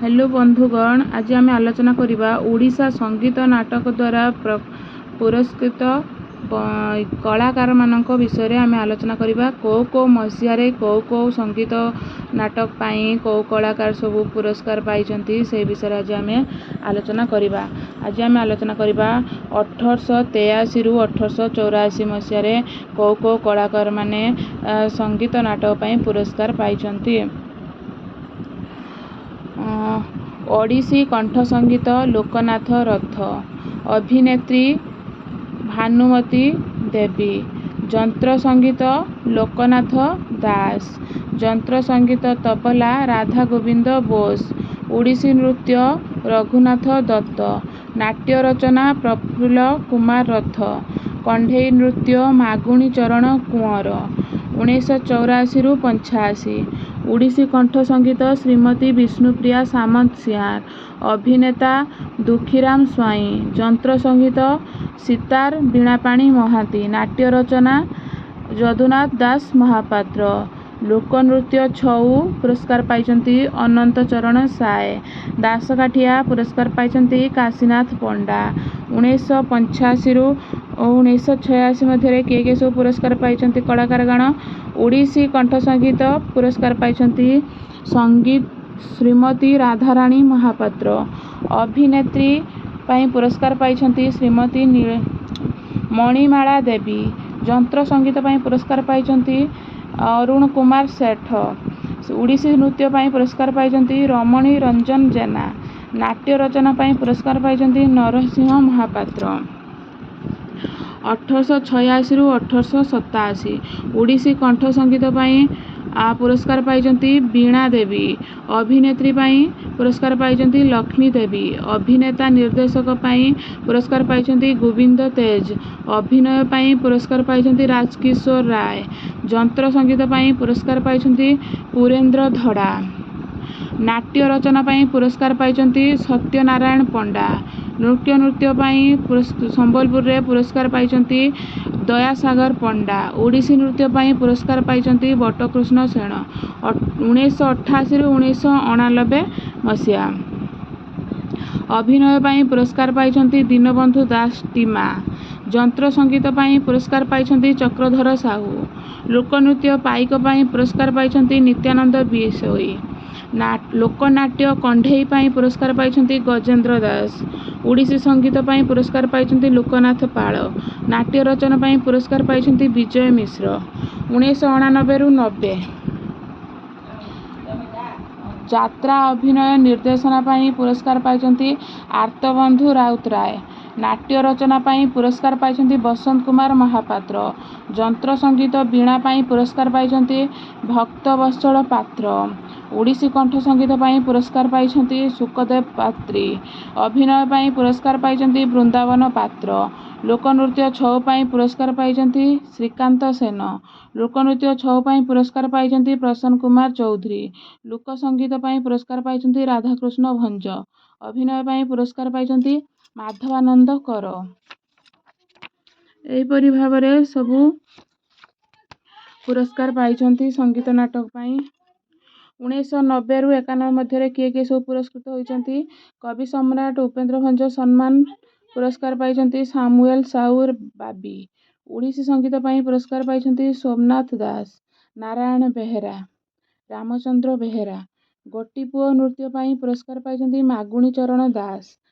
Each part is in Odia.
ହ୍ୟାଲୋ ବନ୍ଧୁଗଣ, ଆଜି ଆମେ ଆଲୋଚନା କରିବା ଓଡ଼ିଶା ସଙ୍ଗୀତ ନାଟକ ଦ୍ୱାରା ପୁରସ୍କୃତ କଳାକାରମାନଙ୍କ ବିଷୟରେ। ଆମେ ଆଲୋଚନା କରିବା କେଉଁ କେଉଁ ମସିହାରେ କେଉଁ କେଉଁ ସଙ୍ଗୀତ ନାଟକ ପାଇଁ କେଉଁ କଳାକାର ସବୁ ପୁରସ୍କାର ପାଇଛନ୍ତି, ସେଇ ବିଷୟରେ ଆଜି ଆମେ ଆଲୋଚନା କରିବା। ଆଜି ଆମେ ଆଲୋଚନା କରିବା 1883ରୁ 1884 ମସିହାରେ କେଉଁ କେଉଁ କଳାକାରମାନେ ସଙ୍ଗୀତ ନାଟକ ପାଇଁ ପୁରସ୍କାର ପାଇଛନ୍ତି। ଓଡ଼ିଶୀ କଣ୍ଠ ସଙ୍ଗୀତ ଲୋକନାଥ ରଥ, ଅଭିନେତ୍ରୀ ଭାନୁମତୀ ଦେବୀ, ଯନ୍ତ୍ର ସଙ୍ଗୀତ ଲୋକନାଥ ଦାସ, ଯନ୍ତ୍ର ସଙ୍ଗୀତ ତବଲା ରାଧା ଗୋବିନ୍ଦ ବୋଷ, ଓଡ଼ିଶୀ ନୃତ୍ୟ ରଘୁନାଥ ଦତ୍ତ, ନାଟ୍ୟ ରଚନା ପ୍ରଫୁଲ୍ଲ କୁମାର ରଥ, କଣ୍ଢେଇ ନୃତ୍ୟ ମାଗୁଣୀ ଚରଣ କୁଅଁର। 1984ରୁ 85, ଓଡ଼ିଶୀ କଣ୍ଠ ସଙ୍ଗୀତ ଶ୍ରୀମତୀ ବିଷ୍ଣୁପ୍ରିୟା ସାମନ୍ତସିଂହାର, ଅଭିନେତା ଦୁଃଖୀରାମ ସ୍ୱାଇଁ, ଯନ୍ତ୍ର ସଙ୍ଗୀତ ସିତାର ବୀଣାପାଣି ମହାନ୍ତି, ନାଟ୍ୟ ରଚନା ଯଦୁନାଥ ଦାସ ମହାପାତ୍ର, ଲୋକନୃତ୍ୟ ଛଉ ପୁରସ୍କାର ପାଇଛନ୍ତି ଅନନ୍ତ ଚରଣ ସାଏ, ଦାସକାଠିଆ ପୁରସ୍କାର ପାଇଛନ୍ତି କାଶୀନାଥ ପଣ୍ଡା। 1985ରୁ 1986 ମଧ୍ୟରେ କିଏ କିଏ ସବୁ ପୁରସ୍କାର ପାଇଛନ୍ତି କଳାକାରଗଣ? ଓଡ଼ିଶୀ କଣ୍ଠ ସଙ୍ଗୀତ ପୁରସ୍କାର ପାଇଛନ୍ତି ସଙ୍ଗୀତ ଶ୍ରୀମତୀ ରାଧାରାଣୀ ମହାପାତ୍ର, ଅଭିନେତ୍ରୀ ପାଇଁ ପୁରସ୍କାର ପାଇଛନ୍ତି ଶ୍ରୀମତୀ ମଣିମାଳା ଦେବୀ, ଯନ୍ତ୍ର ସଙ୍ଗୀତ ପାଇଁ ପୁରସ୍କାର ପାଇଛନ୍ତି ଅରୁଣ କୁମାର ସେଠ, ଓଡ଼ିଶୀ ନୃତ୍ୟ ପାଇଁ ପୁରସ୍କାର ପାଇଛନ୍ତି ରମଣୀ ରଞ୍ଜନ ଜେନା, ନାଟ୍ୟ ରଚନା ପାଇଁ ପୁରସ୍କାର ପାଇଛନ୍ତି ନରସିଂହ ମହାପାତ୍ର। 1886ରୁ 1887, ଓଡ଼ିଶୀ କଣ୍ଠ ସଙ୍ଗୀତ ପାଇଁ ପୁରସ୍କାର ପାଇଛନ୍ତି ବୀଣା ଦେବୀ, ଅଭିନେତ୍ରୀ ପାଇଁ ପୁରସ୍କାର ପାଇଛନ୍ତି ଲକ୍ଷ୍ମୀ ଦେବୀ, ଅଭିନେତା ନିର୍ଦ୍ଦେଶକ ପାଇଁ ପୁରସ୍କାର ପାଇଛନ୍ତି ଗୋବିନ୍ଦ ତେଜ, ଅଭିନୟ ପାଇଁ ପୁରସ୍କାର ପାଇଛନ୍ତି ରାଜକିଶୋର ରାୟ, ଯନ୍ତ୍ର ସଙ୍ଗୀତ ପାଇଁ ପୁରସ୍କାର ପାଇଛନ୍ତି ପୁରେନ୍ଦ୍ର ଧଡ଼ା, ନାଟ୍ୟ ରଚନା ପାଇଁ ପୁରସ୍କାର ପାଇଛନ୍ତି ସତ୍ୟନାରାୟଣ ପଣ୍ଡା, ନୃତ୍ୟ ପାଇଁ ସମ୍ବଲପୁରରେ ପୁରସ୍କାର ପାଇଛନ୍ତି ଦୟାସାଗର ପଣ୍ଡା, ଓଡ଼ିଶୀ ନୃତ୍ୟ ପାଇଁ ପୁରସ୍କାର ପାଇଛନ୍ତି ବଟକୃଷ୍ଣ ସେଣ। 1988ରୁ 1989 ମସିହା, ଅଭିନୟ ପାଇଁ ପୁରସ୍କାର ପାଇଛନ୍ତି ଦୀନବନ୍ଧୁ ଦାସ ଟିମା, ଯନ୍ତ୍ର ସଙ୍ଗୀତ ପାଇଁ ପୁରସ୍କାର ପାଇଛନ୍ତି ଚକ୍ରଧର ସାହୁ, ଲୋକନୃତ୍ୟ ପାଇକ ପାଇଁ ପୁରସ୍କାର ପାଇଛନ୍ତି ନିତ୍ୟାନନ୍ଦ ବିଷୋୟୀ, ଲୋକନାଟ୍ୟ କଣ୍ଢେଇ ପାଇଁ ପୁରସ୍କାର ପାଇଛନ୍ତି ଗଜେନ୍ଦ୍ର ଦାସ, ଓଡ଼ିଶୀ ସଙ୍ଗୀତ ପାଇଁ ପୁରସ୍କାର ପାଇଛନ୍ତି ଲୋକନାଥ ପାଳ, ନାଟ୍ୟ ରଚନା ପାଇଁ ପୁରସ୍କାର ପାଇଛନ୍ତି ବିଜୟ ମିଶ୍ର। 1989ରୁ 90, ଯାତ୍ରା ଅଭିନୟ ନିର୍ଦ୍ଦେଶନା ପାଇଁ ପୁରସ୍କାର ପାଇଛନ୍ତି ଆର୍ତ୍ତବନ୍ଧୁ ରାଉତରାୟ, ନାଟ୍ୟ ରଚନା ପାଇଁ ପୁରସ୍କାର ପାଇଛନ୍ତି ବସନ୍ତ କୁମାର ମହାପାତ୍ର, ଯନ୍ତ୍ର ସଙ୍ଗୀତ ବୀଣା ପାଇଁ ପୁରସ୍କାର ପାଇଛନ୍ତି ଭକ୍ତବତ୍ସଳ ପାତ୍ର, ଓଡ଼ିଶୀ କଣ୍ଠ ସଙ୍ଗୀତ ପାଇଁ ପୁରସ୍କାର ପାଇଛନ୍ତି ଶୁକଦେବ ପାତ୍ରୀ, ଅଭିନୟ ପାଇଁ ପୁରସ୍କାର ପାଇଛନ୍ତି ବୃନ୍ଦାବନ ପାତ୍ର, ଲୋକନୃତ୍ୟ ଛଉ ପାଇଁ ପୁରସ୍କାର ପାଇଛନ୍ତି ଶ୍ରୀକାନ୍ତ ସେନ, ଲୋକନୃତ୍ୟ ଛଉ ପାଇଁ ପୁରସ୍କାର ପାଇଛନ୍ତି ପ୍ରସନ୍ନ କୁମାର ଚୌଧୁରୀ, ଲୋକ ସଙ୍ଗୀତ ପାଇଁ ପୁରସ୍କାର ପାଇଛନ୍ତି ରାଧାକୃଷ୍ଣ ଭଞ୍ଜ, ଅଭିନୟ ପାଇଁ ପୁରସ୍କାର ପାଇଛନ୍ତି ମାଧବାନନ୍ଦ କର। ଏହିପରି ଭାବରେ ସବୁ ପୁରସ୍କାର ପାଇଛନ୍ତି ସଙ୍ଗୀତ ନାଟକ ପାଇଁ। 1990ରୁ 91 ମଧ୍ୟରେ କିଏ କିଏ ସବୁ ପୁରସ୍କୃତ ହୋଇଛନ୍ତି? କବି ସମ୍ରାଟ ଉପେନ୍ଦ୍ର ଭଞ୍ଜ ସମ୍ମାନ ପୁରସ୍କାର ପାଇଛନ୍ତି ସାମୁଏଲ ସାହୁ ବାବି, ଓଡ଼ିଶୀ ସଙ୍ଗୀତ ପାଇଁ ପୁରସ୍କାର ପାଇଛନ୍ତି ସୋମନାଥ ଦାସ, ନାରାୟଣ ବେହେରା, ରାମଚନ୍ଦ୍ର ବେହେରା, ଗୋଟିପୁଅ ନୃତ୍ୟ ପାଇଁ ପୁରସ୍କାର ପାଇଛନ୍ତି ମାଗୁଣୀ ଚରଣ ଦାସ,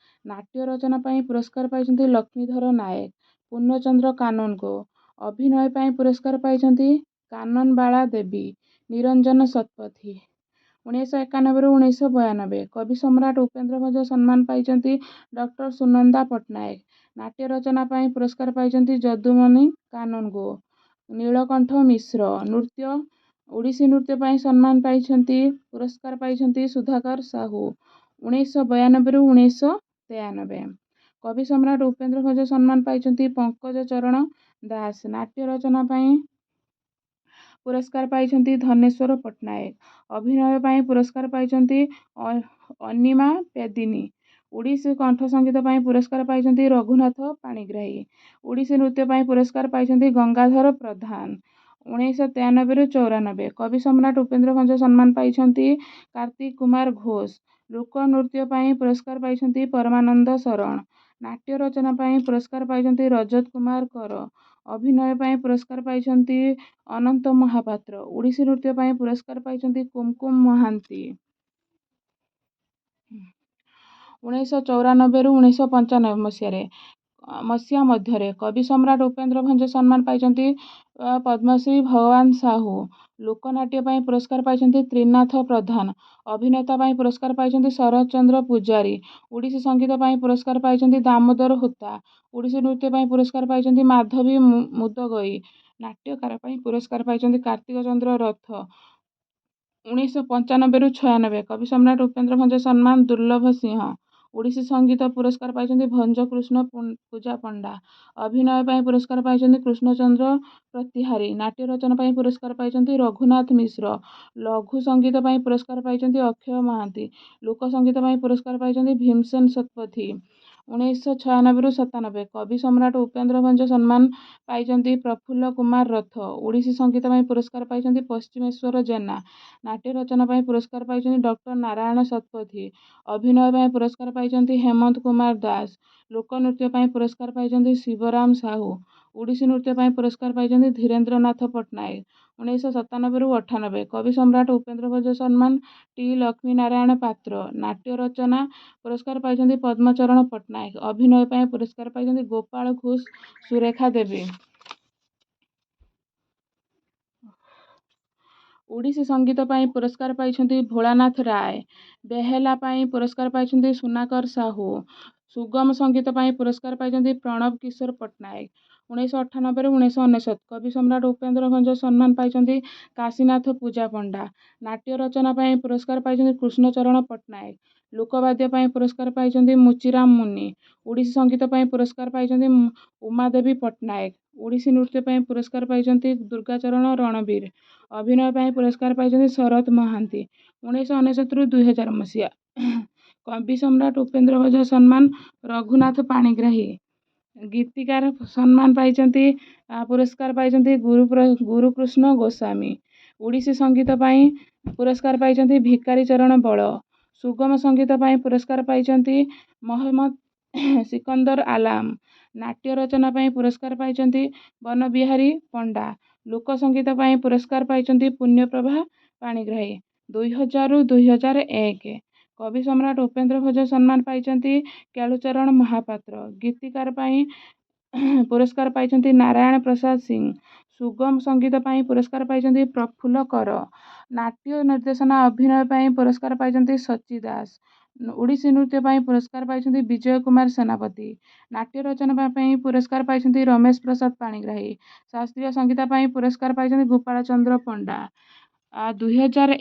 ନାଟ୍ୟ ରଚନା ପାଇଁ ପୁରସ୍କାର ପାଇଛନ୍ତି ଲକ୍ଷ୍ମୀଧର ନାୟକ, ପୂର୍ଣ୍ଣଚନ୍ଦ୍ର କାନୁନଗୋ, ଅଭିନୟ ପାଇଁ ପୁରସ୍କାର ପାଇଛନ୍ତି କାନନବାଳା ଦେବୀ, ନିରଞ୍ଜନ ଶତପଥୀ। 1991ରୁ 1992, କବି ସମ୍ରାଟ ଉପେନ୍ଦ୍ର ଭଞ୍ଜ ସମ୍ମାନ ପାଇଛନ୍ତି ଡକ୍ଟର ସୁନନ୍ଦା ପଟ୍ଟନାୟକ, ନାଟ୍ୟ ରଚନା ପାଇଁ ପୁରସ୍କାର ପାଇଛନ୍ତି ଯଦୁମଣି କାନୁନଗୋ, ନୀଳକଣ୍ଠ ମିଶ୍ର, ନୃତ୍ୟ ଓଡ଼ିଶୀ ନୃତ୍ୟ ପାଇଁ ସମ୍ମାନ ପାଇଛନ୍ତି ପୁରସ୍କାର ପାଇଛନ୍ତି ସୁଧାକର ସାହୁ। 1992ରୁ 1993, କବି ସମ୍ରାଟ ଉପେନ୍ଦ୍ର ଭଞ୍ଜ ସମ୍ମାନ ପାଇଛନ୍ତି ପଙ୍କଜ ଚରଣ ଦାସ, ନାଟ୍ୟ ରଚନା ପାଇଁ ପୁରସ୍କାର ପାଇଛନ୍ତି ଧନେଶ୍ୱର ପଟ୍ଟନାୟକ, ଅଭିନୟ ପାଇଁ ପୁରସ୍କାର ପାଇଛନ୍ତି ଅନିମା ପେଦିନୀ, ଓଡ଼ିଶୀ କଣ୍ଠ ସଙ୍ଗୀତ ପାଇଁ ପୁରସ୍କାର ପାଇଛନ୍ତି ରଘୁନାଥ ପାଣିଗ୍ରାହୀ, ଓଡ଼ିଶୀ ନୃତ୍ୟ ପାଇଁ ପୁରସ୍କାର ପାଇଛନ୍ତି ଗଙ୍ଗାଧର ପ୍ରଧାନ। 1993ରୁ 94, କବି ସମ୍ରାଟ ଉପେନ୍ଦ୍ର ଭଞ୍ଜ ସମ୍ମାନ ପାଇଛନ୍ତି କାର୍ତ୍ତିକ କୁମାର ଘୋଷ, ଲୋକନୃତ୍ୟ ପାଇଁ ପୁରସ୍କାର ପାଇଛନ୍ତି ପରମାନନ୍ଦ ଶରଣ। ନାଟ୍ୟ ରଚନା ପାଇଁ ପୁରସ୍କାର ପାଇଛନ୍ତି ରଜତ କୁମାର କର। ଅଭିନୟ ପାଇଁ ପୁରସ୍କାର ପାଇଛନ୍ତି ଅନନ୍ତ ମହାପାତ୍ର। ଓଡ଼ିଶୀ ନୃତ୍ୟ ପାଇଁ ପୁରସ୍କାର ପାଇଛନ୍ତି କୁମକୁମ ମହାନ୍ତି। 1994ରୁ 1995 ମସିହାରେ ମସିହା ମଧ୍ୟରେ କବି ସମ୍ରାଟ ଉପେନ୍ଦ୍ର ଭଞ୍ଜ ସମ୍ମାନ ପାଇଛନ୍ତି ପଦ୍ମଶ୍ରୀ ଭଗବାନ ସାହୁ। ଲୋକନାଟ୍ୟ ପାଇଁ ପୁରସ୍କାର ପାଇଛନ୍ତି ତ୍ରିନାଥ ପ୍ରଧାନ। ଅଭିନେତା ପାଇଁ ପୁରସ୍କାର ପାଇଛନ୍ତି ଶରତ ଚନ୍ଦ୍ର ପୂଜାରୀ। ଓଡ଼ିଶୀ ସଙ୍ଗୀତ ପାଇଁ ପୁରସ୍କାର ପାଇଛନ୍ତି ଦାମୋଦର ହୋତା। ଓଡ଼ିଶୀ ନୃତ୍ୟ ପାଇଁ ପୁରସ୍କାର ପାଇଛନ୍ତି ମାଧବୀ ମୁଦଗଇ। ନାଟ୍ୟକାର ପାଇଁ ପୁରସ୍କାର ପାଇଛନ୍ତି କାର୍ତ୍ତିକ ଚନ୍ଦ୍ର ରଥ। 1995ରୁ 96 କବି ସମ୍ରାଟ ଉପେନ୍ଦ୍ର ଭଞ୍ଜ ସମ୍ମାନ ଦୁର୍ଲଭ ସିଂହ। ଓଡ଼ିଶୀ ସଙ୍ଗୀତ ପୁରସ୍କାର ପାଇଛନ୍ତି ଭଞ୍ଜକୃଷ୍ଣ ପୂଜାପଣ୍ଡା। ଅଭିନୟ ପାଇଁ ପୁରସ୍କାର ପାଇଛନ୍ତି କୃଷ୍ଣଚନ୍ଦ୍ର ପ୍ରତିହାରୀ। ନାଟ୍ୟ ରଚନା ପାଇଁ ପୁରସ୍କାର ପାଇଛନ୍ତି ରଘୁନାଥ ମିଶ୍ର। ଲଘୁ ସଙ୍ଗୀତ ପାଇଁ ପୁରସ୍କାର ପାଇଛନ୍ତି ଅକ୍ଷୟ ମହାନ୍ତି। ଲୋକ ସଙ୍ଗୀତ ପାଇଁ ପୁରସ୍କାର ପାଇଛନ୍ତି ଭୀମସେନ ଶତପଥୀ। 1996ରୁ 97 କବି ସମ୍ରାଟ ଉପେନ୍ଦ୍ର ଭଞ୍ଜ ସମ୍ମାନ ପାଇଛନ୍ତି ପ୍ରଫୁଲ୍ଲ କୁମାର ରଥ। ଓଡ଼ିଶୀ ସଙ୍ଗୀତ ପାଇଁ ପୁରସ୍କାର ପାଇଛନ୍ତି ପଶ୍ଚିମେଶ୍ୱର ଜେନା। ନାଟ୍ୟ ରଚନା ପାଇଁ ପୁରସ୍କାର ପାଇଛନ୍ତି ଡକ୍ଟର ନାରାୟଣ ଶତପଥୀ। ଅଭିନୟ ପାଇଁ ପୁରସ୍କାର ପାଇଛନ୍ତି ହେମନ୍ତ କୁମାର ଦାସ। ଲୋକନୃତ୍ୟ ପାଇଁ ପୁରସ୍କାର ପାଇଛନ୍ତି ଶିବରାମ ସାହୁ। ଓଡ଼ିଶୀ ନୃତ୍ୟ ପାଇଁ ପୁରସ୍କାର ପାଇଛନ୍ତି ଧୀରେନ୍ଦ୍ରନାଥ ପଟ୍ଟନାୟକ। 1997ରୁ 98 କବି ସମ୍ରାଟ ଉପେନ୍ଦ୍ର ଭଞ୍ଜ ସମ୍ମାନ ଟି ଲକ୍ଷ୍ମୀ ନାରାୟଣ ପାତ୍ର। ନାଟ୍ୟ ରଚନା ପୁରସ୍କାର ପାଇଛନ୍ତି ପଦ୍ମଚରଣ ପଟ୍ଟନାୟକ। ଅଭିନୟ ପାଇଁ ପୁରସ୍କାର ପାଇଛନ୍ତି ଗୋପାଳ ଘୋଷ, ସୁରେଖା ଦେବୀ। ଓଡ଼ିଶୀ ସଙ୍ଗୀତ ପାଇଁ ପୁରସ୍କାର ପାଇଛନ୍ତି ଭୋଳାନାଥ ରାୟ। ବେହେଲା ପାଇଁ ପୁରସ୍କାର ପାଇଛନ୍ତି ସୁନାକର ସାହୁ। ସୁଗମ ସଙ୍ଗୀତ ପାଇଁ ପୁରସ୍କାର ପାଇଛନ୍ତି ପ୍ରଣବ କିଶୋର ପଟ୍ଟନାୟକ। 1998ରୁ 1999 କବି ସମ୍ରାଟ ଉପେନ୍ଦ୍ର ଭଞ୍ଜ ସମ୍ମାନ ପାଇଛନ୍ତି କାଶୀନାଥ ପୂଜାପଣ୍ଡା। ନାଟ୍ୟ ରଚନା ପାଇଁ ପୁରସ୍କାର ପାଇଛନ୍ତି କୃଷ୍ଣଚରଣ ପଟ୍ଟନାୟକ। ଲୋକବାଦ୍ୟ ପାଇଁ ପୁରସ୍କାର ପାଇଛନ୍ତି ମୁଚିରାମ ମୁନି। ଓଡ଼ିଶୀ ସଙ୍ଗୀତ ପାଇଁ ପୁରସ୍କାର ପାଇଛନ୍ତି ଉମାଦେବୀ ପଟ୍ଟନାୟକ। ଓଡ଼ିଶୀ ନୃତ୍ୟ ପାଇଁ ପୁରସ୍କାର ପାଇଛନ୍ତି ଦୁର୍ଗାଚରଣ ରଣବୀର। ଅଭିନୟ ପାଇଁ ପୁରସ୍କାର ପାଇଛନ୍ତି ଶରତ ମହାନ୍ତି। 1999ରୁ 2000 ମସିହା କବି ସମ୍ରାଟ ଉପେନ୍ଦ୍ର ଭଞ୍ଜ ସମ୍ମାନ ରଘୁନାଥ ପାଣିଗ୍ରାହୀ। ଗୀତିକାର ସମ୍ମାନ ପାଇଛନ୍ତି, ପୁରସ୍କାର ପାଇଛନ୍ତି ଗୁରୁକୃଷ୍ଣ ଗୋସ୍ୱାମୀ। ଓଡ଼ିଶୀ ସଙ୍ଗୀତ ପାଇଁ ପୁରସ୍କାର ପାଇଛନ୍ତି ଭିକାରୀ ଚରଣ ବଳ। ସୁଗମ ସଙ୍ଗୀତ ପାଇଁ ପୁରସ୍କାର ପାଇଛନ୍ତି ମହମ୍ମଦ ସିକନ୍ଦର ଆଲାମ। ନାଟ୍ୟ ରଚନା ପାଇଁ ପୁରସ୍କାର ପାଇଛନ୍ତି ବନବିହାରୀ ପଣ୍ଡା। ଲୋକ ସଙ୍ଗୀତ ପାଇଁ ପୁରସ୍କାର ପାଇଛନ୍ତି ପୁଣ୍ୟପ୍ରଭା ପାଣିଗ୍ରାହୀ। 2000ରୁ 2001 କବି ସମ୍ରାଟ ଉପେନ୍ଦ୍ର ଭଞ୍ଜ ସମ୍ମାନ ପାଇଛନ୍ତି କେଳୁଚରଣ ମହାପାତ୍ର। ଗୀତିକାର ପାଇଁ ପୁରସ୍କାର ପାଇଛନ୍ତି ନାରାୟଣ ପ୍ରସାଦ ସିଂହ। ସୁଗମ ସଙ୍ଗୀତ ପାଇଁ ପୁରସ୍କାର ପାଇଛନ୍ତି ପ୍ରଫୁଲ୍ଲ କର। ନାଟ୍ୟ ନିର୍ଦ୍ଦେଶନା ଅଭିନୟ ପାଇଁ ପୁରସ୍କାର ପାଇଛନ୍ତି ସଚ୍ଚି ଦାସ। ଓଡ଼ିଶୀ ନୃତ୍ୟ ପାଇଁ ପୁରସ୍କାର ପାଇଛନ୍ତି ବିଜୟ କୁମାର ସେନାପତି। ନାଟ୍ୟ ରଚନା ପାଇଁ ପୁରସ୍କାର ପାଇଛନ୍ତି ରମେଶ ପ୍ରସାଦ ପାଣିଗ୍ରାହୀ। ଶାସ୍ତ୍ରୀୟ ସଙ୍ଗୀତ ପାଇଁ ପୁରସ୍କାର ପାଇଛନ୍ତି ଗୋପାଳ ଚନ୍ଦ୍ର ପଣ୍ଡା। 2001